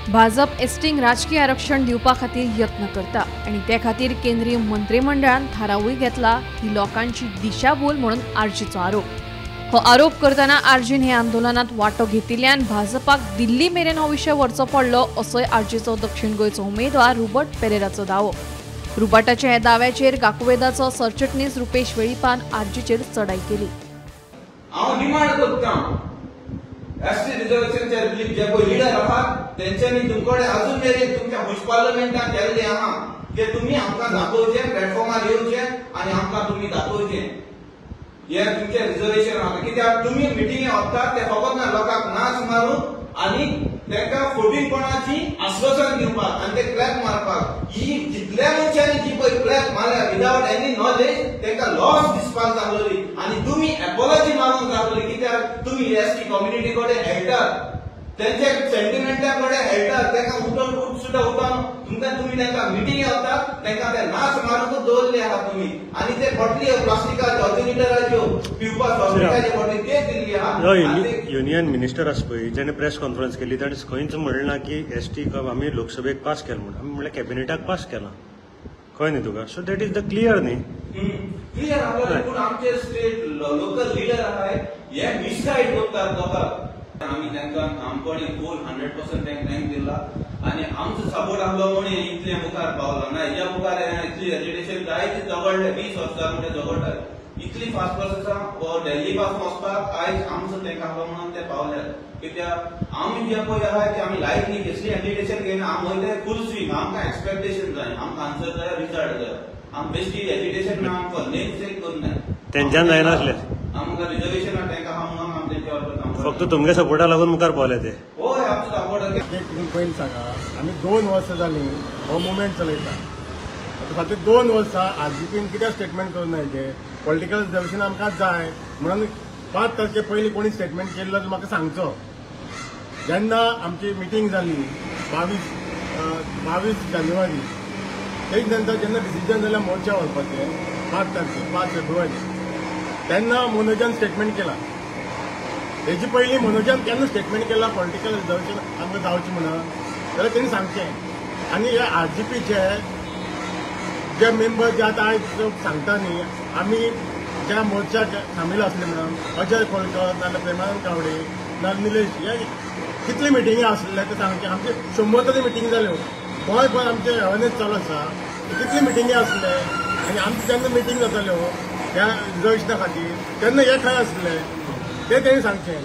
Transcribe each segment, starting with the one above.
भाजप एसटींक राजकीय आरक्षण दिवपा खातीर यत्न करता आनी ते खातीर केंद्रीय मंत्रिमंडळान थारावूय घेतला ही लोकांची दिशाभूल म्हणून आरजीचो आरोप. हो आरोप करतना आरजीन हे आंदोलनात वांटो घेतिल्ल्यान भाजपाक दिल्ली मेरेन हो विशय व्हरचो पडलो असोय आरजीचो दक्षिण गोंयचो उमेदवार रुबर्ट पेरेराचो दावो. रुबर्टाच्या ह्या दाव्याचेर गाकुवेदाचो सरचिटणीस रुपेश वेळीपान आरजीचेर चढाई केली. हांव डिमांड करता एसटी रिजर्वेशनचे जे पळय लिडर आहात तेंच्यांनी तुमकडे अजून मेरेन तुमच्या हुश पार्लमेंटान केल्ले आहा की तुमी आमकां दाखोवचें, प्लॅटफॉर्मार येवचें आनी आमकां तुमी दाखोवचें हे तुमचें रिजर्वेशन आहा. कित्याक तुमी मिटिंगे वतात ते फकत ना लोकांक नाच मारून आनी तांकां फोटीपणाची आश्वासन दिवपाक आनी ते क्लॅप मारपाक. ही जितल्या मनशांनी जी पळय क्लॅप मारल्या विदावट एनी नॉलेज तांकां लॉस दिसपाक लागलोली आनी तुमी एपोलॉजी मागूंक लागली. कित्याक तुमी एसटी कम्युनिटी कडेन हेळटात, तेंच्या सेंटिमेंटा कडेन हेळटात, तांकां उठून उठ सुद्दां उठून तुमकां तुमी तांकां मिटिंगे वतात तांकां ते नाच मारूंकच दवरले आहा तुमी. आनी ते बॉटली प्लास्टिकाच्यो अर्द लिटराच्यो पिवपाक सॉफ्ट बॉटली ते दिल्ली आहा. युनियन मिनिस्टर आसा पळय जेणे प्रेस कॉन्फरन्स केली ताणें खंयच म्हणलें ना की एसटी आमी लोकसभेक पास केला म्हणून. आमी म्हणल्यार कॅबिनेटाक पास केला, कळ्ळें न्ही तुका? So that is the clear न्ही, क्लियर आहा. पूण आमचे स्टेट लोकल लिडर आहाय हे मिसगायड करतात लोकांक. आमी तांकां ठामपणी फूल 100% तांकां दिला आनी आमचो सपोर्ट आहलो म्हणून इतले मुखार पावला ना. हेज्या मुखार इतली एजिटेशन जायते झगडले, 20 वर्सां म्हणजे झगडटाले, इतली फास्ट प्रोसेस आहा. दिल्ली पासून वचपाक आयज आमचो तांकां आहलो म्हणून ते पावल्यात. कित्याक आमी जे पळय आहा की आमी लायटली कसली एजिटेशन घेयना, आमी वयता फूल स्विंग. आमकां एक्सपेक्टेशन जाय, आमकां आन्सर जाय, रिजल्ट जाय. आमी बेश्टी एजिटेशन ना, आमकां नेम सेक करूं जाय तेंच्यान जायनासलें. आमकां रिजर्वेशन तांकां आहा म्हणून आमी तेंच्या बरोबर काम करता. फक्त तुमगे सपोर्टा लागून मुखार पावले ते. हय, आमचो सपोर्ट. तुमी पयलीं सांगा, आमी 2 वर्सां जालीं हो मुवमेंट चलयता. आतां फाटलीं 2 वर्सां आरजीपीन कित्याक स्टेटमेंट करूं ना? हेजें पॉलिटिकल रिजर्वेशन आमकां जाय म्हणून 5 तारखे पयलीं कोणी स्टेटमेंट केल्लो जाल्यार म्हाका सांगचो. जेन्ना आमची मिटींग जाली 22 जानेवारी, तेज नंतर जेन्ना डिसिजन जालें मोर्चा वचपाचें 5 तारखे 5 फेब्रुवारी, तेन्ना मनोजान स्टेटमेंट केला. हेजी पयलीं मनोजान केन्ना स्टेटमेंट केला पॉलिटिकल रिजर्वेशन आमकां जावचें म्हणून जाल्यार तेणी सांगचें. आनी हे आरजीपीचे जे मेंबर जे आतां आयज सांगता न्ही आमी ज्या मोर्चाक सामील आसले म्हणून अजय खोलकर नाजाल्यार प्रेमानंद गावडे नाजाल्यार निलेश, हे कितले मिटिंगी आसले ते सांगचे. आमचे 100 तरी मिटिंग जाल्यो, गोंयभर आमचे अवेरनेस चालू आसा. कितले मिटिंगी आसले आनी आमचे जेन्ना मिटींग जाताल्यो ह्या रिजर्वेशना खातीर तेन्ना हे खंय आसले ते तेणी सांगचें.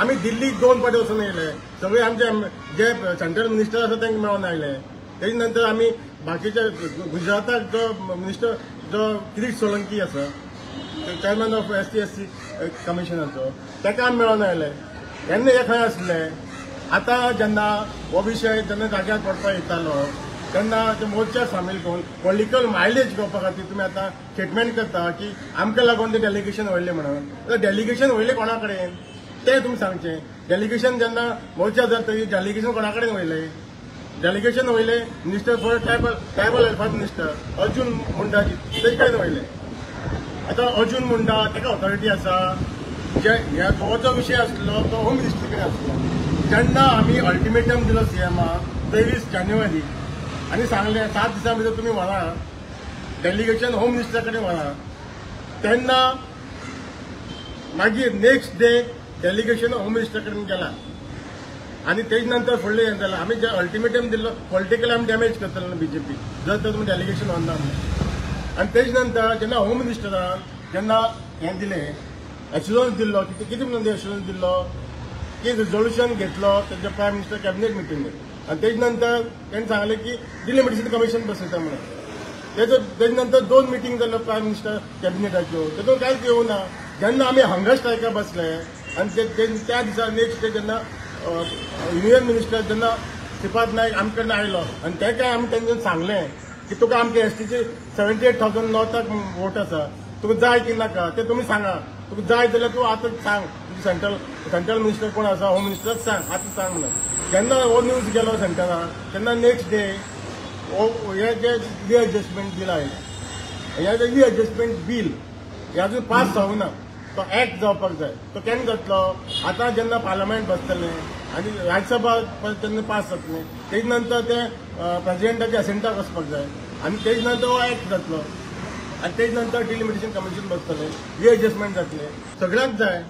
आमी दिल्लीक 2 फावटी वचून येयले, सगळे आमचे जे सेंट्रल मिनिस्टर आसा तांकां मेळोन आयले. तेजे नंतर आमी बाकीच्या गुजराताक जो मिनिस्टर जो किरीट सोलंकी आसा चॅरमॅन ऑफ ST SC कमिशनाचो ताका आमी मेळोन आयले. तेन्ना हे खंय आसले? आतां जेन्ना हो विशय जेन्ना जाग्यार पडपाक येतालो तेन्ना ते मोर्चा सामील करून पॉलिटिकल मायलेज घेवपा खातीर तुमी आतां स्टेटमेंट करता की आमकां लागून ते डेलिगेशन व्हडलें म्हणून. डेलिगेशन व्हडलें कोणा कडेन तें तुमी सांगचें. डेलिगेशन जेन्ना मोर्चा जाता तरी डेलिगेशन कोणा कडेन व्हयलें? डेलिगेशन व्हयलें minister for tribal welfare minister Arjun मुंडाजी तेजे कडेन व्हयलें. आतां अर्जून मुंडा ताका ऑथॉरिटी आसा. जे ह्या गोवाचो विशय आसलो तो होम मिनिस्ट्री कडेन आसलो. जेन्ना आमी अल्टिमेटम दिलो सीएमाक 23 जानेवारी आनी सांगलें 7 दिसां भितर तुमी व्हरा डेलिगेशन होम मिनिस्टरा कडेन व्हरा, तेन्ना मागीर नेक्स्ट डे डेलिगेशन होम मिनिस्टरा कडेन गेला आनी तेज नंतर फुडलें हें जालें. आमी जे अल्टिमेटम दिल्लो पॉलिटिकली आमी डॅमेज करतले न्हू बीजेपी जर तर तुमी डेलिगेशन व्हरना म्हणून. आनी तेज नंतर जेन्ना होम मिनिस्टरान जेन्ना हें दिलें एश्युरन्स दिल्लो, कितें म्हणून एश्युरन्स दिल्लो की रिजोल्युशन घेतलो तेंच्या प्रायम मिनिस्टर कॅबिनेट मिटींगेक आनी तेज नंतर तेणें सांगलें की डिलिमिटेशन कमिशन बसयता म्हणून. तेज नंतर 2 मिटींग जाल्यो प्रायम मिनिस्टर कॅबिनेटाच्यो, तेतून कांयच येवना. जेन्ना आमी हंगर स्ट्रायकार बसले आनी त्या दिसा नेक्स्ट डे जेन्ना युनियन मिनिस्टर जेन्ना श्रीपाद नायक आमचे कडेन आयलो आनी ताका आमी तेंच्यान सांगलें की तुका आमचे एसटीचे 78,000 नॉर्थाक वोट आसा, तुका जाय की नाका तें तुमी सांगा. तुका जाय जाल्यार तूं आतां सांग, सेंट्रल मिनिस्टर कोण आसा होम मिनिस्टराक सांग, आतां सांग म्हणून. जेन्ना हो न्यूज गेलो सेंट्रलाक तेन्ना नेक्स्ट डे हो हे जे रिएडजस्टमेंट बील आयलें, हे जे रिएडजस्टमेंट बील हे अजून पास जावना, तो एक्ट जावपाक जाय. तो केन्ना जातलो? आतां जेन्ना पार्लमेंट बसतलें आनी राज्यसभा तेन्ना पास जातलें, तेज नंतर ते प्रेजिडेंटाच्या एसेंटाक वचपाक जाय आनी तेज नंतर हो एक्ट जातलो आनी तेज नंतर डिलिमिटेशन कमिशन बसतलें, रिएडजस्टमेंट जातलें, सगळ्यांक जाय.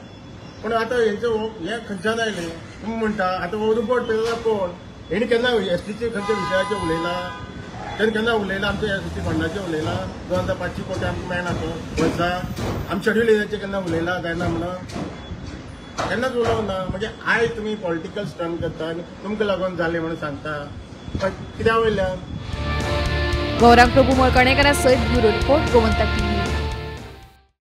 पूण आतां हेंचे हे खंयच्यान आयले तुमी म्हणटा आतां हो रिपोर्ट पळयला कोण हेणी केन्ना एसटीचे खंयच्या विशयाचेर उलयला, तेणें केन्ना उलयला आमच्या एसटी फंडाचेर उलयला 2500 कोटी आमकां मेळना तो वर्सा, आमच्या शेड्यूल एरियाचेर केन्ना उलयला जायना म्हणून केन्नाच उलोवंक ना. म्हणजे आयज तुमी पॉलिटिकल स्टंट करता आनी तुमकां लागून जालें म्हणून सांगता, पण कित्या वयल्यान. गौरांग प्रभू मळकणेकरा सयत ब्युरो रिपोर्ट, गोमंतक टीव्ही.